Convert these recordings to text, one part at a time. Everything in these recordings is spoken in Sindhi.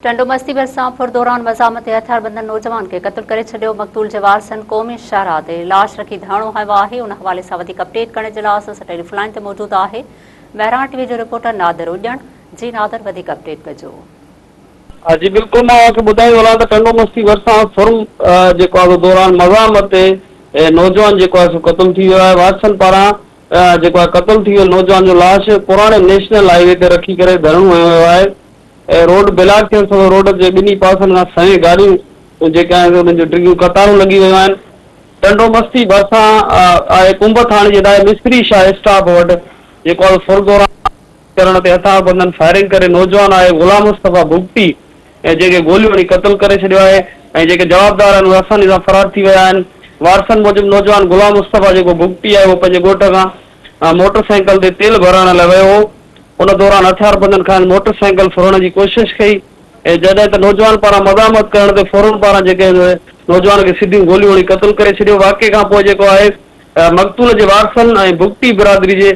ٽنڊو مستي ڀرسان ڦر دوران مزاحمت تي هٿياربندن نوجوان کي قتل ڪري ڇڏيو، مقتول جي وارثن قومي شاهراهه تي لاش رکي ڌرڻو هنيو آهي، ان حوالي سان وڌيڪ اپڊيٽ ڪرڻ جي لاء اسان سان ٽيليفون لائين تي موجود آهي مهراڻ ٽي وي جو رپورٽر نادر اڄڻ، جي نادر وڌيڪ اپڊيٽ ڪجو. جي بلڪل مان اوهان کي ٻڌائيندو هلان ته ٽنڊو مستي ڀرسان ڦر جيڪو آهي سو دوران مزاحمت تي نوجوان جيڪو آهي سو قتل ٿي ويو آهي وارثن پاران جيڪو آهي قتل ٿي ويل نوجوان جو لاش پراڻي نيشنل هائي وي تي رکي ڪري ڌرڻو هنيو ويو آهي. ۽ روڊ بلاڪ ٿيڻ سبب روڊ جي ٻنهي پاسن کان سوين گاڏيون جيڪي آهن انهن جون ڊگهيون قطارون لڳي ويون آهن. ٽنڊو مستي ڀرسان آهي ڪنب ٿاڻي جي ڏاهي مصري شاهه اسٽاپ وٽ جيڪو آهي ڦر دوران ڪرڻ تي هٿياربندن فائرنگ ڪري نوجوان آهي غلام مصطفيٰ بگٽي ۽ جنهن کي گوليون هڻي قتل ڪري ڇڏيو آهي ۽ جيڪي جوابدار آهن اهي آساني سان فرار ٿي ويا آهن. وارثن موجب نوجوان غلام مصطفيٰ جيڪو بگٽي آهي اهو پنهنجي ڳوٺ کان موٽر سائيڪل تي تيل ڀرائڻ لاء ويو هو. ان دوران هٿياربندن کانئس موٽر سائيڪل ڦرڻ جي ڪوشش ڪئي ۽ جڏهن ته نوجوان پاران مزاحمت ڪرڻ تي ڦورن پاران جيڪي نوجوان کي سڌيون گوليون هڻي قتل ڪري ڇڏيو واقعي کان پوء جيڪو آهي مقتول جي وارثن ۽ بگٽي برادري جي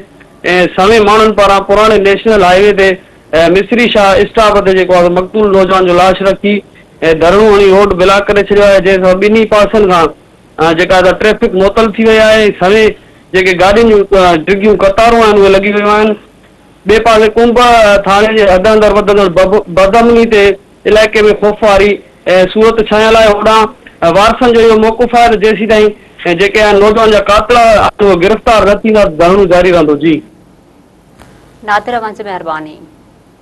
سوين ماڻهن پاران پراڻي نيشنل هائي وي تي مصري شاهه اسٽاپ تي جيڪو آهي مقتول نوجوان جو لاش رکي ڌرڻو هڻي روڊ بلاڪ ڪري ڇڏيو آهي جنهن سبب ٻنهي پاسن کان جيڪا ته ٽريفڪ معطل ٿي وئي آهي ۽ سوين جيڪي گاڏين جون ڊگهيون قطارون آهن اهي لڳي ويون آهن. ٻئي پاسي ڪنب ٿاڻي جي حد اندر وڌندڙ بدامني تي علائقي ۾ خوف واري صورت ڇانيل آهي هوڏانهن وارثن جو اهو موقف آهي ته جيسيتائين جيڪي آهن نوجوان جا قاتل آهن اهي گرفتار نه ٿيندا ته ڌرڻو جاري رهندو جي. نادر اوهان جي مهرباني.